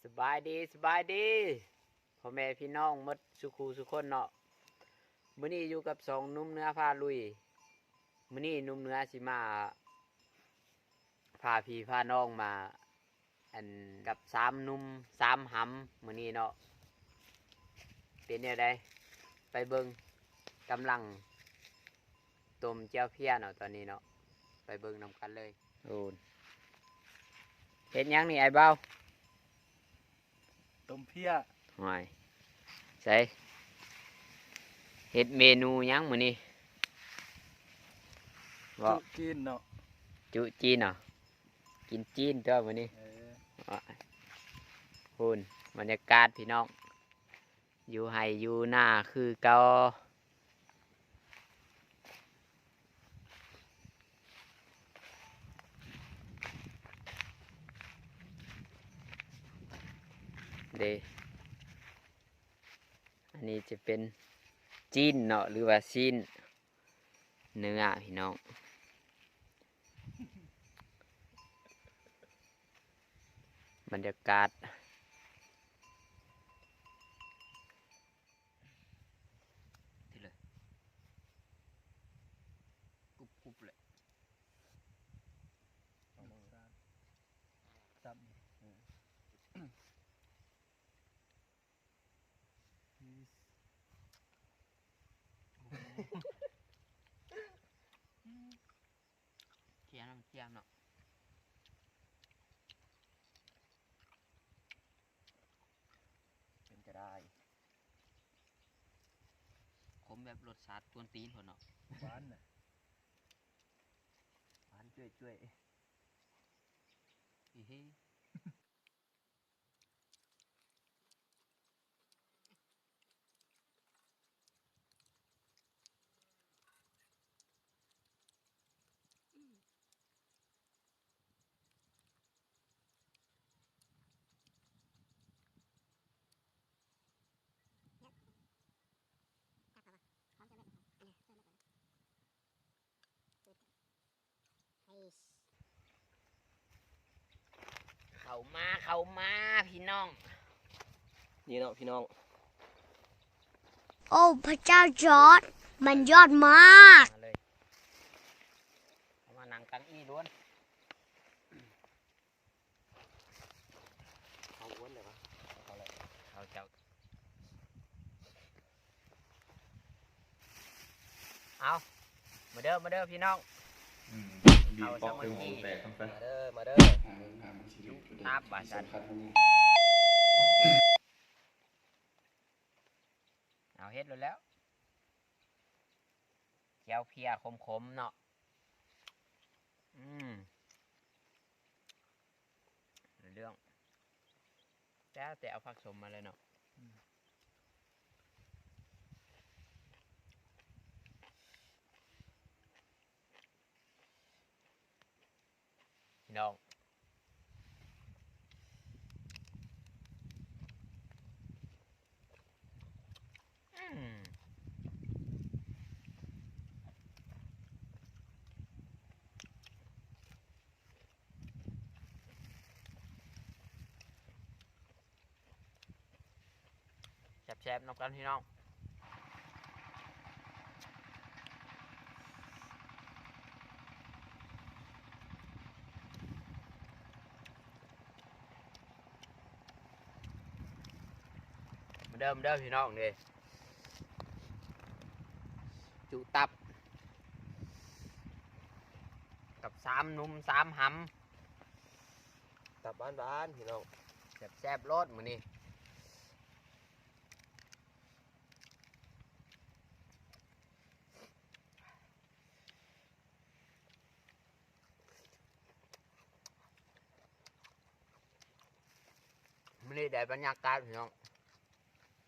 ສະບາຍດີ ສະບາຍດີ ພໍ່ແມ່ພີ່ນ້ອງໝົດສູ່ຄູ່ສູ່ຄົນເນາະ. ມື້ນີ້ຢູ່ກັບຊ່ອງໜຸ່ມເໜືອພາລຸຍ. ມື້ນີ້ໜຸ່ມເໜືອຊິມາ ພາພີ່ພານ້ອງມາ ອັນ ກັບສາມໜຸ່ມສາມຫຳມື້ນີ້ເນາະ. ເປັນແນວໃດ ໄປເບິ່ງ. ກຳລັງຕົ້ມແຈ່ວເພຍເນາະຕອນນີ້ເນາະ. ໄປເບິ່ງນຳກັນເລີຍ. ໂອ້ ເຮັດຫຍັງນີ້ອ້າຍບ່າວ? ຕົ້ມເພຍ. ໂອ້ຍ ໃສ ເຮັດເມນູຫຍັງມື້ນີ້? ເວົ້າ ຈຸຈີນເນາະ. ຈຸຈີນເນາະ. ກິນຈີນຕົວະມື້ນີ້. ເອີ ພຸ້ນ ບັນຍາກາດພີ່ນ້ອງ ຢູ່ໄຮ່ຢູ່ນາຄືເກົ່າ. ເດ້ ອັນນີ້ຈະເປັນຈີນເນາະ ຫຼືວ່າຊີ້ນເນື້ອພີ່ນ້ອງ. ບັນຍາກາດ ທີ່ເລີຍ ກຸບໆ ເລີຍ. ເຄັມ ເຄັມເນາະ. ເປັນກະດາຍ ຂົມແບບລົດຊາດກວນຕີນພຸ້ນເນາະ. ຫວານນະ ຫວານຈ້ວຍໆ ອີເຮ. ເຂົ້າມາ ເຂົ້າມາພີ່ນ້ອງ. ນີ້ເນາະພີ່ນ້ອງ. ໂອ້ ພະເຈົ້າຈອດ ມັນຍອດມາກ. ມາເລີຍ ເຂົ້າມານັ່ງຕັ່ງອີ່ລ້ວນ. ເຂົ້າອ້ວນໄດ້ປະ? ເຂົ້າແລ້ວ ເຂົ້າເຈົ້າ. ເອົາ ມາເດີ ມາເດີພີ່ນ້ອງ. ອືມ ເຂົ້າສາມັກຄີ ມາເດີ ມາເດີ ຈຸຕັບວ່າຊັ້ນ. ເອົາ ເຮັດໂລດແລ້ວ ແຈ່ວເພຍຂົມໆ ເນາະ. ອືມ ເລື່ອງ ແຕ່ ແຕ່ເອົາຜັກສົມມາເລີຍເນາະ. ອືມ ພີ່ນ້ອງ ອືມ ແຊບໆ ນຳກັນພີ່ນ້ອງ. ມາເດີ ມາເດີພີ່ນ້ອງເດ້ ຈຸຕັບ ກັບສາມໜຸ່ມສາມຫຳ. ຕັບຫວານໆ ພີ່ນ້ອງ ແຊບໆ ໂລດມື້ນີ້. ມື້ນີ້ໄດ້ບັນຍາກາດພີ່ນ້ອງ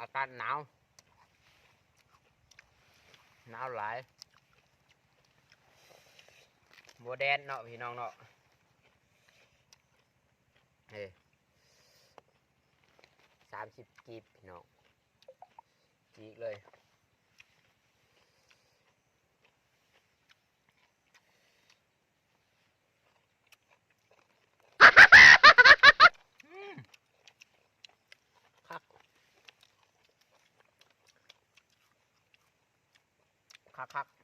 ອາກາດໜາວ ໜາວຫຼາຍ ບໍ່ແດດເນາະພີ່ນ້ອງເນາະ. ເອີ ສາມສິບກີບພີ່ນ້ອງ ຈີກເລີຍ. ອືມ ຄັກໆ.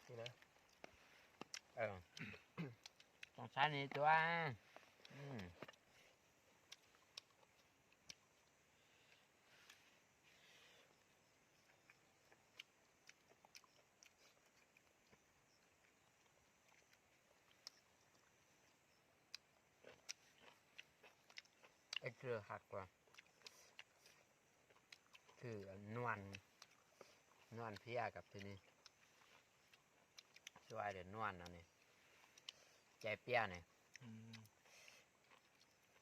ນີ້ນະ ເອີ ຕ້ອງໃຊ້ນີ້ຕົວະ ອືມ. ເອີ ຄືຄັກວ່າ ຄືນວນ ນວນເພຍກັບທີ່ນີ້ ຊ່ວຍເດີນວນອັນນີ້ ໃຈເປຍນີ້ ອືມ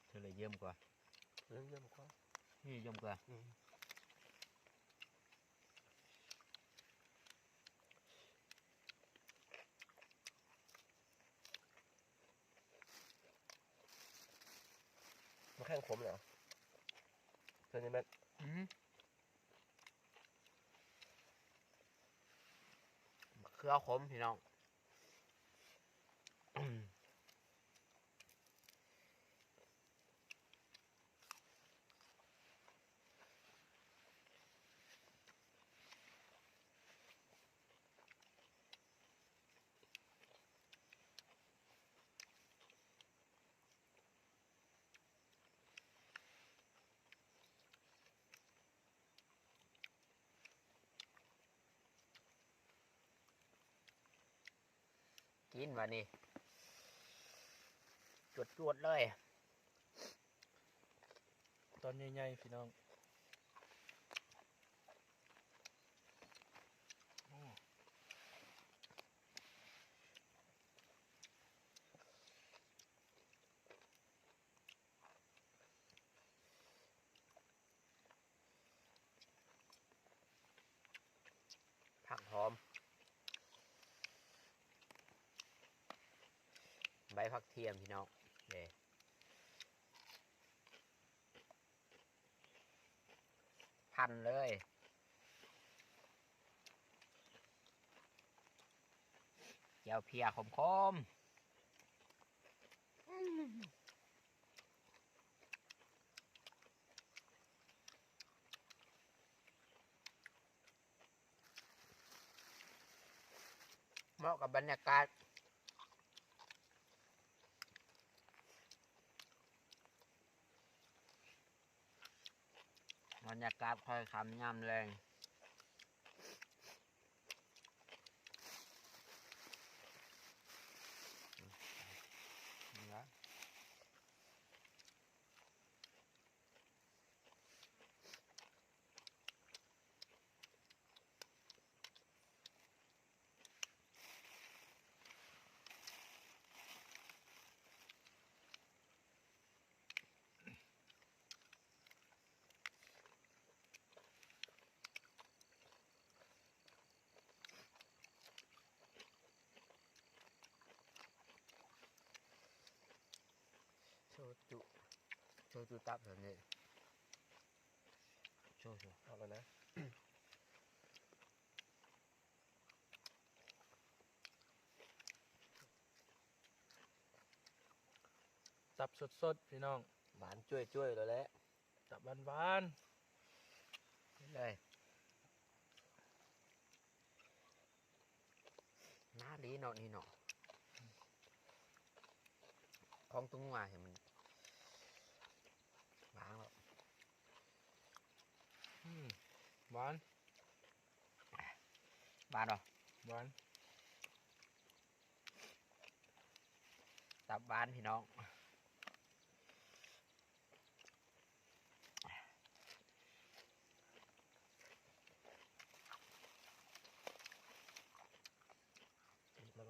ເທື່ອລະຢ້ຽມກວ່າ ເອີ ຢ້ຽມກວ່າ ນີ້ຢ້ຽມກວ່າ ອືມ. ໝາກແຂ້ງຂົມເນາະ ເພິ່ນນີ້ແມ່ນ ອືມ ເຄືອຂົມພີ່ນ້ອງ. ກິນບາດນີ້ ຈວດໆເລີຍ ຕອນໃຫຍ່ໆ ພີ່ນ້ອງ ໂອ້. ຜັກຫອມ ໃບຜັກທຽມພີ່ນ້ອງ ເດ້ ພັນເລີຍ ແຈ່ວເພຍຂົມໆ ອືມ. ເໝາະກັບບັນຍາກາດ ບັນຍາກາດຄ່ອຍຄ່ຳຍາມແລງ. ໂຊຈຸ ໂຊຈຸຕັບແບບນີ້ ໂຊ ໂຊ ເອົາແລ້ວນະ. ຕັບສົດໆ ພີ່ນ້ອງ ຫວານຈ້ວຍໆ ແລ້ວແຫຼະ ຕັບຫວານໆ ເລີຍ ໜາດີເນາະ ນີ້ເນາະ ຂອງຕົວງົວ ໃຫ້ມັນວາງແລ້ວ ອືມ ຫວານ ຫວານບໍ່? ຫວານ ຕັບຫວານພີ່ນ້ອງ. ມາເບິ່ງ.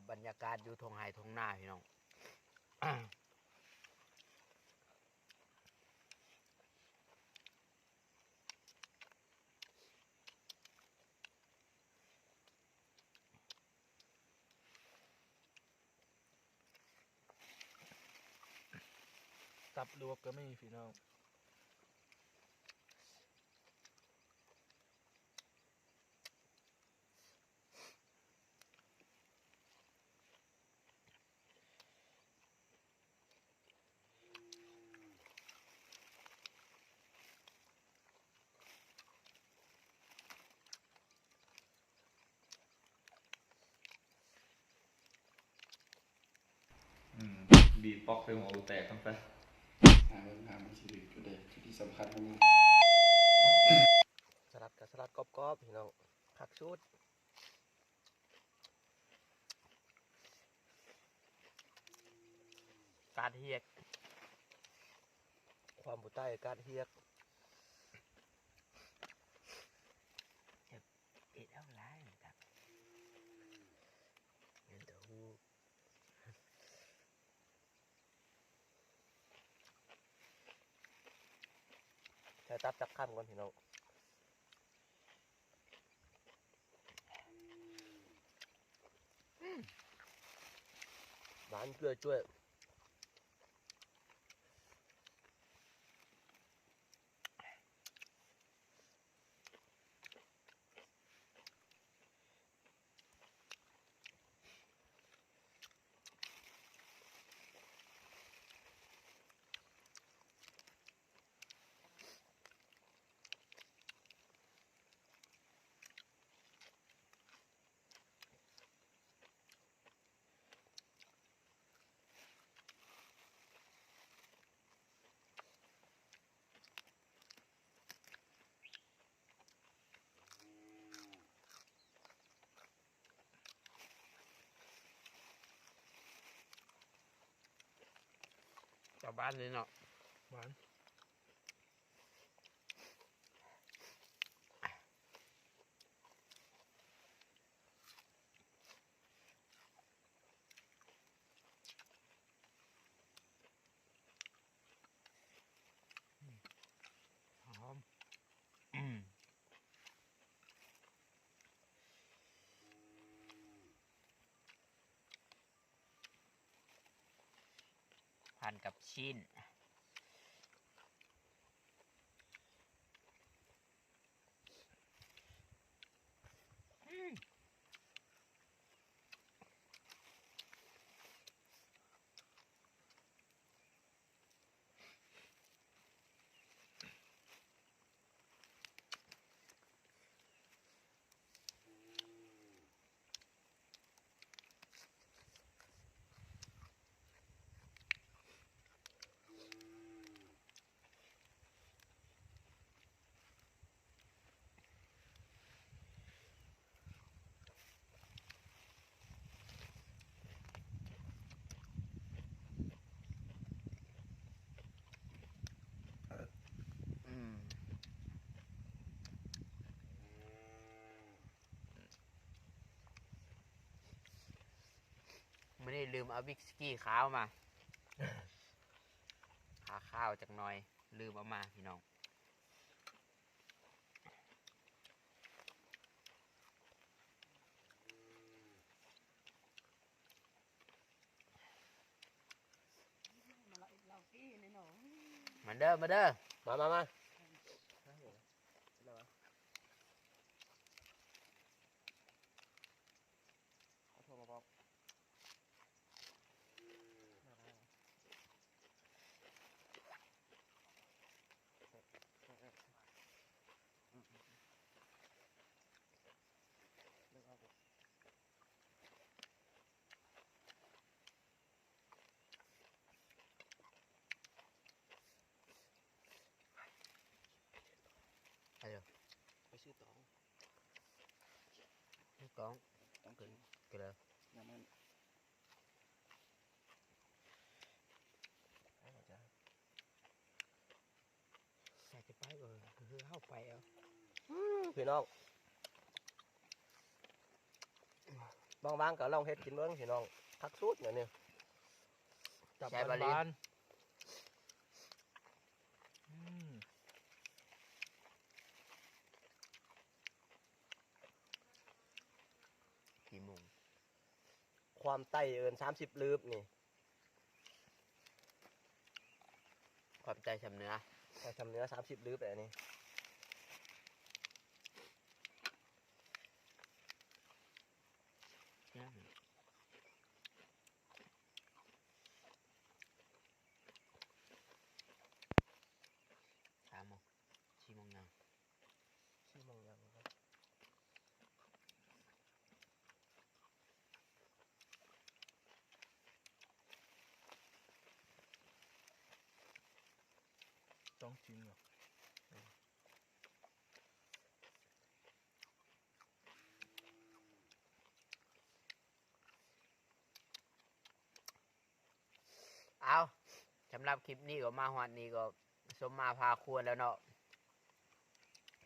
ບັນຍາກາດຢູ່ທົ່ງໄຮ່ທົ່ງນາພີ່ນ້ອງ. ຕັບລວກກໍມີພີ່ນ້ອງ. ອືມ ບີບປອກໃສ່ຫົວກູແຕກນຳຊະ. ຫາເບິ່ງຫາມັນຊິຖືກຈຸດໃດ ຈຸດທີ່ສຳຄັນຂອງມັນ. ສະຫຼັດກໍສະຫຼັດກອບໆ ພີ່ນ້ອງ ຄັກສຸດ. ກາດຮຽກ ຄວາມຜູ້ໃຕ້ກາດຮຽກ ເຮັດເອົາຫຼາຍ ເຫັນແຕ່ຮູບ. ໃສ່ຕັບຈັກຄຳກ່ອນພີ່ນ້ອງ. ຫວານຈ້ວຍໆ. ເຈົ້າບ້ານເລີຍເນາະ ຫວານ. ຫອມ ອືມ ພັນກັບຊີ້ນ. ມື້ນີ້ລືມເອົາວິສກີຂາວມາ ຂາຂາວຈັກໜ່ອຍ ລືມເອົາມາພີ່ນ້ອງ. ມາເດີ ມາເດີ ມາ ມາ ມາ. ໄປເດີ ໄປຊື້ຕອງ ຕອງ ຕອງຂຶ້ນ ຂຶ້ນເດີ ນ້ຳມັນ ໃສ່ໄປ ເອີ ຄືເຮົາໄປເອົາ ອືມ ພີ່ນ້ອງ. ວ່າງໆກໍລອງເຮັດກິນເບິ່ງພີ່ນ້ອງ ຄັກສຸດແນວນີ້. ຈັບ ແຊບອີ່ຫຼີ ບານໆ ອືມ ກີ່ໂມງ? ຄວາມໃຕ້ເອີ້ນສາມສິບລືບນີ້. ຂອບໃຈຊຳເໜືອ ໃຈຊຳເໜືອສາມສິບລືບແຫຼະນີ້. ສາມໂມງ ສີ່ໂມງຫຍັງ? ສີ່ໂມງຫຍັງ? ຕ້ອງກິນເນາະ. ເອົາ ສຳລັບຄລິບນີ້ກໍມາຮອດນີ້ກໍສົມມາພາຄວນແລ້ວເນາະ.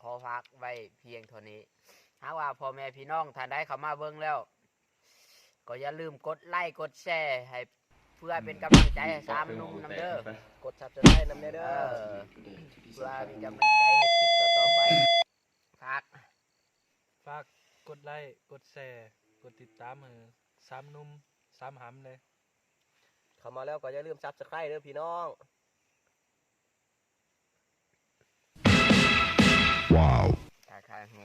ຂໍຝາກໄວ້ພຽງເທົ່ານີ້. ຫາກວ່າພໍ່ແມ່ພີ່ນ້ອງທ່ານໃດເຂົ້າມາເບິ່ງແລ້ວ ກໍຢ່າລືມກົດໄລກົດແຊໃຫ້ ເພື່ອເປັນກຳລັງໃຈໃຫ້ສາມໜຸ່ມນຳເດີ. ກົດ Subscribe ນຳແດ່ເດີ ເອີ ເພື່ອເປັນກຳລັງໃຈເຮັດຄລິບຕໍ່ໆໄປ. ຝາກ ຝາກກົດໄລ ກົດແຊ ກົດຕິດຕາມໃຫ້ສາມໜຸ່ມສາມຫຳເດີ. ເຂົ້າມາແລ້ວກໍຢ່າລືມ Subscribe ເດີພີ່ນ້ອງ. ວ້າວ ຂາຍຂາຍຫູ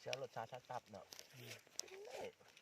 ເສຍລົດຊາດຊາດຕັບເນາະ. ອືມ.